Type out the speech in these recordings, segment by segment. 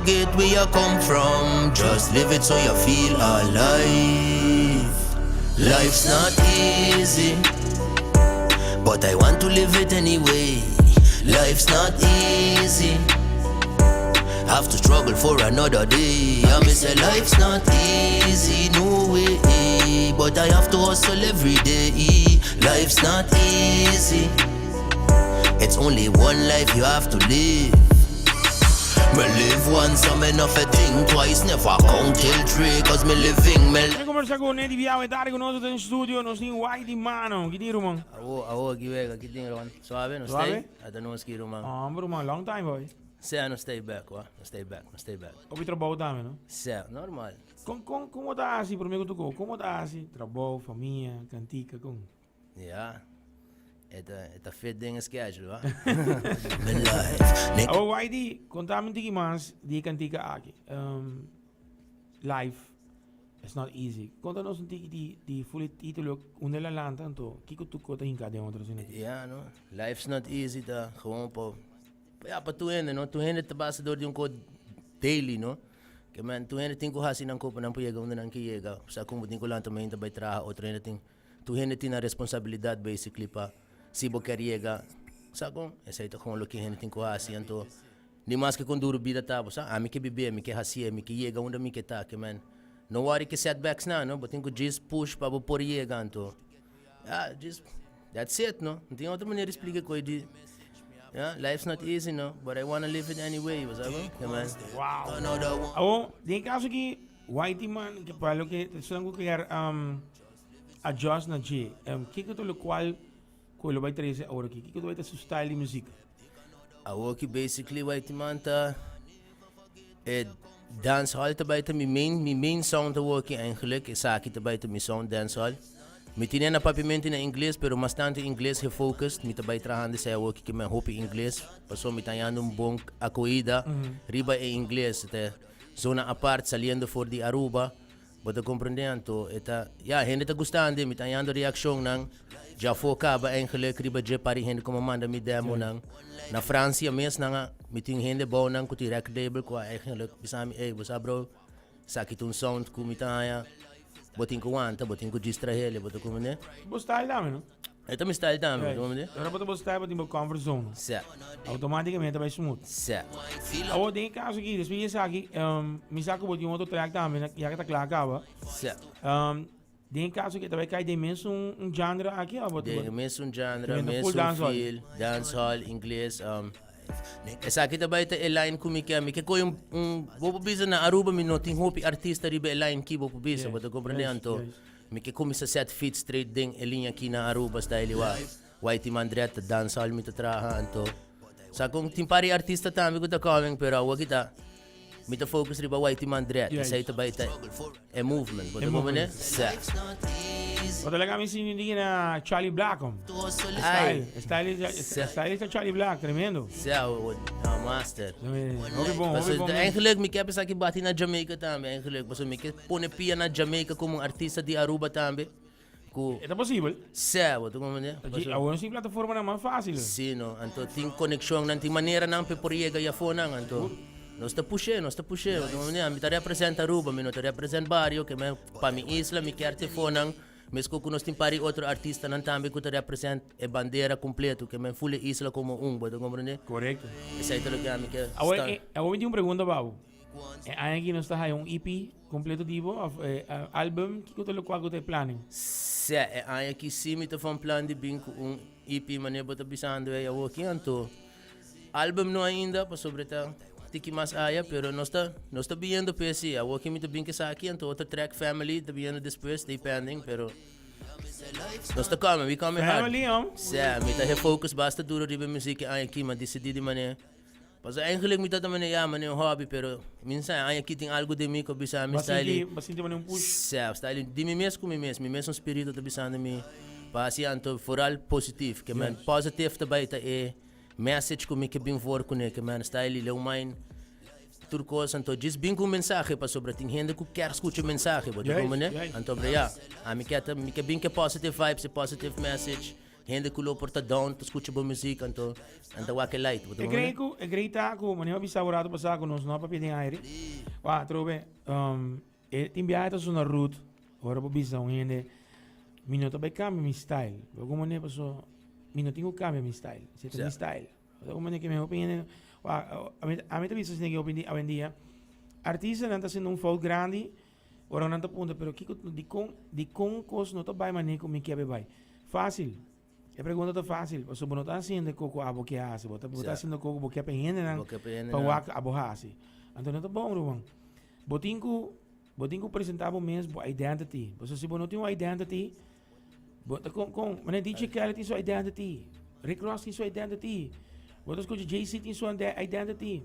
forget where you come from. Just live it so you feel alive. Life's not easy, but I want to live it anyway. Life's not easy. Have to struggle for another day. I me say life's not easy, no way. But I have to hustle every day. Life's not easy. It's only one life you have to live. Me live once, so me no fi think twice. Never count till three, 'cause me living me. Mi kombersa ku Nedy Biao ta ku nos den studio, nos tin Whitey Mano. Ki tin, ruman? Awo, awo, aki wega, ki tin, Ron? Suave, no Suave? stay? Ata nos ki, ruman. Ah, ruman, long time, boy. Sea, no stay back, wa? No stay back, no stay back. Hopi trabou tambe, no? Sea, normal. Kon ta asina, promé ku tur, kon ta asina? Trabou, famia, kantika, kon? Ja. E ta fit den schedule, wa? Me life. Nick, Oh, Whitey, konta mi un tiki mas di kantika aki. Life is not easy. Konta nos un tiki di full título, unda el a lanta, anto, kiko tur kos ta hinká den otro asina. Ja, no? Life's not easy, ta gewoon pa, ja, pa tur hende, no? Tur hende ta pasa dor di un kos daily, no? Ke men, tur hende tin ku hasi nan kos pa nan por yega unda nan ke yega. Sa kon bo tin ku lanta mainta bai traha, otro hende tin, tur hende tin nan responsabilidat basically pa si bo ker yega. Sa kon? Esei ta gewoon loke hende tin ku hasi, anto ni maske kon duru bida ta, bo sa, ami ke bib'é, mi ke hasié, mi ke yega unda mi ke ta, ke men, no worry ke setbacks nan, no? Bo tin ku djis push pa bo por yega, anto, ja, just, that's it, no? No tin otro manera di splika koi di, ja, life's not easy, no? But I wanna live it anyway, bo sa kon? Ke men. Wow. Another one. Awo, den kaso ki Whitey man, ke pa loke esnan ku kier adjust na dje, kiko ta lokual ku lo bai trese awor aki? Kiko ta bai ta su style di muziek? Awor basically Whitey man ta e dancehall ta bai ta mi main sound awor aki eigenlijk. Esaki ta bai ta mi sound, dancehall. Mi tin na papiamento na ingles, pero mas tantu ingles gefocust. Mi ta bai trahando esei awor ki men hopi ingles. Paso mi ta hañando un bon akohida riba e ingles. Ta zona apart saliendo for di Aruba. Bo ta komprendé, anto e ta, ja, hende ta gustando, mi ta hañando reakshonnan. Ya for kaba eigenlijk riba dje par di hende ku a manda mi demo nan. Na Fransia mes nan a, mi tin hende bou nan ku tin record label ku a eigenlijk bisa mi, "Hey, bo sa, bro, esaki ta un sound ku mi ta haña, bo tin ku wanta, bo tin ku distraer," bo ta komprendé? Bo style tambe, no? E ta mi style tambe, bo ta komprendé? Ora bo ta bo style, bo tin bo comfort zone. Sa. Outomátikamente bai smooth. Sa. Awor, den e kaso aki, despues di esaki, mi sa ku bo tin otro track tambe, ya ku ta kla kaba. Sa. Den e kaso aki, ta bai kai den mesun un genre aki òf bo Den mesun genre, Tremendo, full mesun dancehall. feel, dancehall, ingles. Esaki ta bai ta e line ku mi ke. Mi ke koi un bo por bisa na Aruba mi no tin hopi artista riba e line ki bo por bisa, bo ta komprendé? Anto mi ke kuminsá set feet straight den e liña aki na Aruba style wa Whitey Mandret ta dancehall mi ta traha, anto sa kon tin par di artista tambe ku ta coming, pero awor ki ta mi ta focus riba Whitey Mandret. Esei ta bai ta e movement, bo ta komprendé? Sa. Bo ta laga mi sinti di na Charlie Black, hom. Ai. Style, style, style ta Charlie Black, tremendo. Sa, o master. Hopi bon, hopi bon. Eigenlijk mi ke pensa ki bati na Jamaica tambe, eigenlijk. Pasobra mi ke pone pia na Jamaica komo un artista di Aruba tambe. Ku E ta posibel. Sa, bo ta komprendé? Awor si plataformanan mas fásil. Si, no. Anto tin konekshonnan, tin maneranan pa e por yega afonan. Anto nos ta push'é, nos ta push'é. Bo ta komprendé? Mi ta represent Aruba, mi no ta represent bario, ke men pa mi isla mi kier te afonan. Meskos ku nos tin par di otro artistanan tambe ku ta represent e bandera kompleto, ke men ful e isla komo un, bo ta komprendé? Korekto. Esei ta loke ami ke Awor, sta. Awor mi tin un pregunta pa bo. E aña aki nos ta haya un EP kompleto di bo òf album? Kiko ta lokual ku ta e planning? Sè, e aña aki sí mi ta van plan di bin ku un EP manera bo ta bisando ei awoki. Anto album no ainda pasobra e ta tiki mas aya, pero nos ta biniendo p'e sí. Awoki mi ta bin ku esaki, anto otro track Family ta biniendo despues, depending, pero nos ta coming, we coming hard. Family, hom? Sè, mi ta refocus basta duro riba e muziek e aña aki, mi a disidí di manera. Pasobra eigenlijk mi ta ta manera, ya, manera un hobby, pero mi no sa, aña aki tin algu den mi ku a bisa mi Bo a style. sinti, bo a sinti manera un push. Sè, style di mi mes ku mi mes, mi mesun spiritu ta bisando mi pa hasi anto vooral positief. Ke men positive ta bai ta e message ku mi ke bin voor kuné, ke men style leu mind tur kos, anto djis bin ku un mensahe pasobra tin hende ku kier skucha e mensahe, bo ta Juist, komprende? juist. Anto bra ya, ami ke ta, mi ke bin ku e positive vibes, e positive message. Hende ku lo por ta down ta skucha bo muzik anto nan ta wak e light. Bo ta E hoor? grei ku e grei ta ku manera bisa bo rato pasá ku nos no a papia den aire. Wak atrobe e tin biaha ta sona rude ora bo bisa un hende mi no ta bai kambia mi style. Bo ku manera paso mi no tin ku kambia mi style. Esei ta mi style. Bo ku manera ke mi hopi hende wak ami ta bisa esei hopi awendia artistanan ta hasiendo un fout grandi. Ora nan ta puntra, pero kiko, dikon, dikon kos no ta bai manera ku mi ke bai? Fásil. E pregunta ta fásil, pasobra bo no ta hasiendo e kos ku abo ke hasi, bo ta, bo ta hasiendo kos ku bo ke pa e hendenan Bo ke pa e hendenan. pa wak abo hasi. Anto no ta bon, ruman. Bo tin ku, bo tin ku presentá bo mes bo identity. Pasobra si bo no tin un identity, bo ta kon, kon, manera DJ Khaled tin su identity, Rick Ross tin su identity, bo ta skucha Jay-Z tin su identity.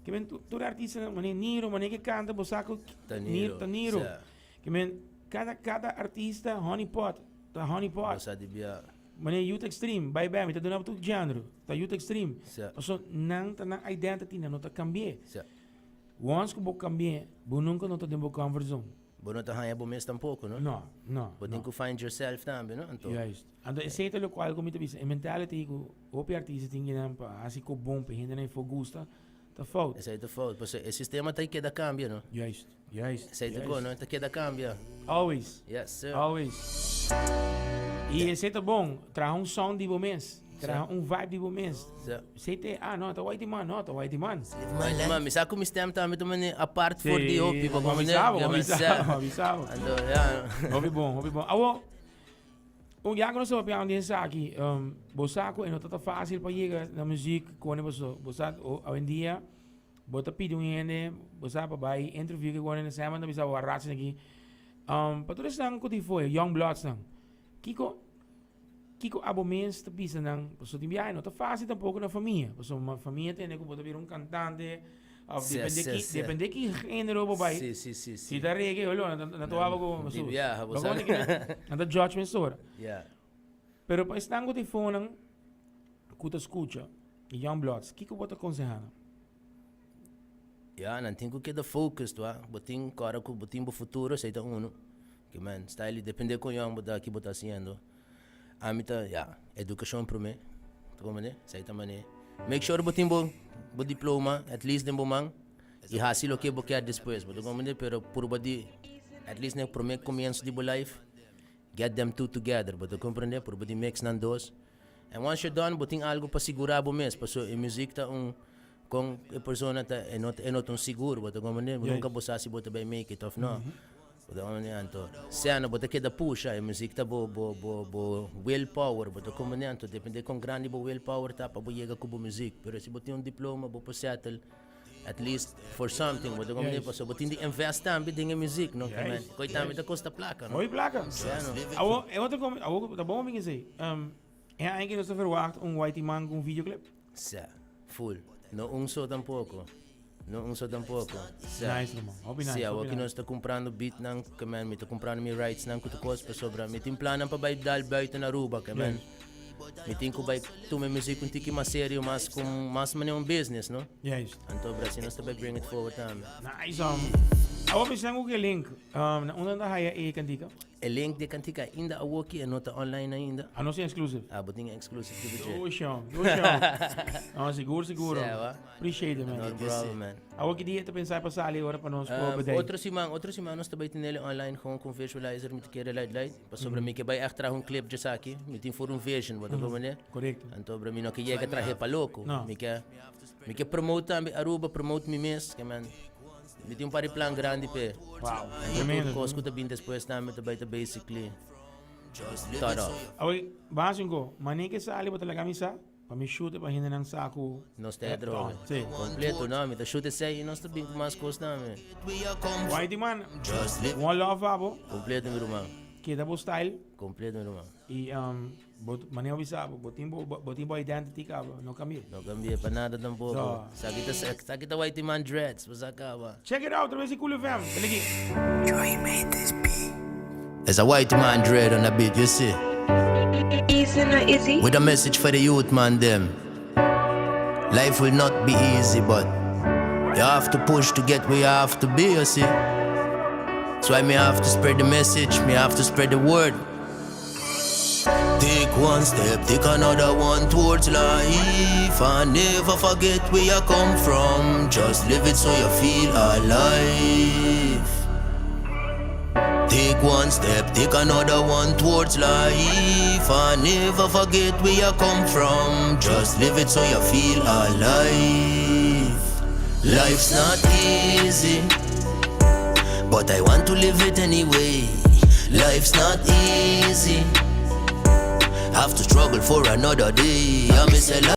Ke men tur artista mane Niro, mane ke kanta bo sa ku Ta Niro, ta Niro. sa. Ke men kada kada artista Honey Pot, ta Honey Pot. Bo sa di bia. Mane Youth Extreme, bai bai, mi ta duna tur genre, ta Youth Extreme. Sa. Paso nan ta nan identity, nan no ta kambi'é. Sa. Once ku bo kambi'é, bo nunka no ta den bo comfort zone. Bo no ta haña bo mes tampoco, no? No, no, Bo tin no. ku find yourself tambe, no? Anto. Juist. Anto esei ta lokual ku mi ta bisa, e mentality ku hopi artista tin kinan pa hasi ko bon pa e hendenan for gusta, ta fout. Esei ta fout, pasobra e sistema ta keda kambia, no? Juist, juist, Esei ta ko, juist. no? Ta keda kambia. Always. Yes, sir. Always. I esei ta bon, traha un sound di bo mes, traha un vibe di bo mes. Sa. Esei te, ah no, ta whitey man, no, ta whitey man. Whitey man, mi sa ku mi stem tambe ta mane apart for di hopi, Sí, pa bo mane, avisabo, bo ya men avisabo, sa. bo avisabo. Anto, ya. Hopi bon, hopi bon. Awo, un ya ku nos ta papia un di esaki, bo sa ku e no ta ta fácil pa yega na muziek kone boso, bo sa, awendia bo ta pidi un hende, bo sa pa bai interview ke kone, semper nan ta bisa bo a rachi aki. Pa tur esnan ku tin foye, young bloods nan, kiko, Kiko abo mes ta bisa nan? Pasobra tin biaha no ta fácil tampoko na famia. Pasobra famia tende ku bo ta bira un kantante òf Sí, depende sí, ki sí. depende ki género bo bai. Sí, sí, sí, Si sí. ta reggae, olo, nan ta wak ku Di biaha, bo Bo sa. kono ki nan ta judge mesora. Ya. Pero pa esnan ku tin fonan ku ta skucha, e young bloods, kiko bo ta konsehá nan? Ya, nan tin ku keda focused, wa. Bo tin kòrda ku bo tin bo futuro, esei ta unu. Ke men style depende kon yòn bo ta, ki bo ta hasiendo. Ami ta, ya, edukashon promé, ta komprende? Esei ta manera. Make sure bo tin bo bo diploma at least den bo man i hasi loke bo kier despues, bo ta komprende? Pero purba di at least na e promé komienso di bo life, get them two together, bo ta komprende? Purba di mix nan dos. And once you're done, bo tin algu pa sigurá bo mes, pasobra e muzik ta un kon e persona ta e no e no ta un sigur, bo ta komprende? Nunka bo sa si bo ta bai make it of no. Bo ta komprende? Anto, sena bo ta keda pusha, e muzik ta bo bo bo bo will power, bo ta komprende? Anto depende kon grandi bo will power ta pa bo yega ku bo muzik. Pero si bo tin un diploma bo por settle at least for something, bo ta komprende? Pasobra bo tin di invest tambe den e muzik, no? Koi tambe ta kosta plaka, no? Hopi plaka. Seno. Awo, e otro kom, awo ta bon mi esei. E aña aki nos ta verwacht un Whitey Man ku un videoclip? Sa, full. No un so tampoco. No un so tampoco. Sa. Nice, ruman. Hopi nice, Si, awo hopi aki nice. nos ta kumprando beatnan, ke men, mi ta kumprando mi rightsnan ku tur kos, pasobra mi tin plannan pa bai dal buiten Aruba, ke men. Mi tin ku bai tuma e muzik un tiki mas serio, mas ku mas manera un business, no? Juist. Anto, bra, si nos ta bai bring it forward tambe. Nice, um. Awo mi san ku ke link. Na unda nan ta haya e kantika? E link di e kantika ainda awoki e no ta online ainda. Ah, nos tin exclusive. Ah, bo tin exclusive riba dje. Dushon, dushon. No, sigur, sigur. Sewa. Appreciate it, man. No problem, man. Awoki dia ta pensa pa sali ora pa nos por bedei? Otro siman, otro siman nos ta bai tenele online gewoon ku visualizer mi ta kere light light. Pasobra mi ke bai echt traha un clip dje esaki. Mi tin for un vision, bo ta comprende? Korekto. Anto bra mi no ke yega trahe pa loko. No. Mi ke mi ke promote tambe Aruba, promote mi mes, ke men. Mi tin un par di plan grandi p'e. Wow, Tur tremendo. kos ku ta bin despues tambe ta bai ta basically thought of. Awor, bas un ko, mane ke sali bo ta laga mi sa, pa mi shoot e pa hendenan sa ku. Nos ta e droga. Si. Kompleto, no, mi ta shoot esei i nos ta bin ku mas kos tambe. Whitey man, one love pa bo. Kompleto mi ruman. Keda bo style. Kompleto mi ruman. I bo manera bo bisa bo, bo tin bo bo tin bo identity kaba, no kambia. No kambia pa nada tampoco. So. Esaki ta esaki ta Whitey Man dreads, bo sa kaba. Check it out, traves di Cool FM. Bel aki. Joey made this beat. There's a white man dread on the beat, you see. Easy na easy. With a message for the youth man them. Life will not be easy, but you have to push to get where you have to be, you see. That's why me have to spread the message, me have to spread the word. Take one step, take another one towards life. And never forget where you come from. Just live it so you feel alive. Take one step, take another one towards life. And never forget where you come from. Just live it so you feel alive. Life's not easy, but I want to live it anyway. Life's not easy. Have to struggle for another day. I miss a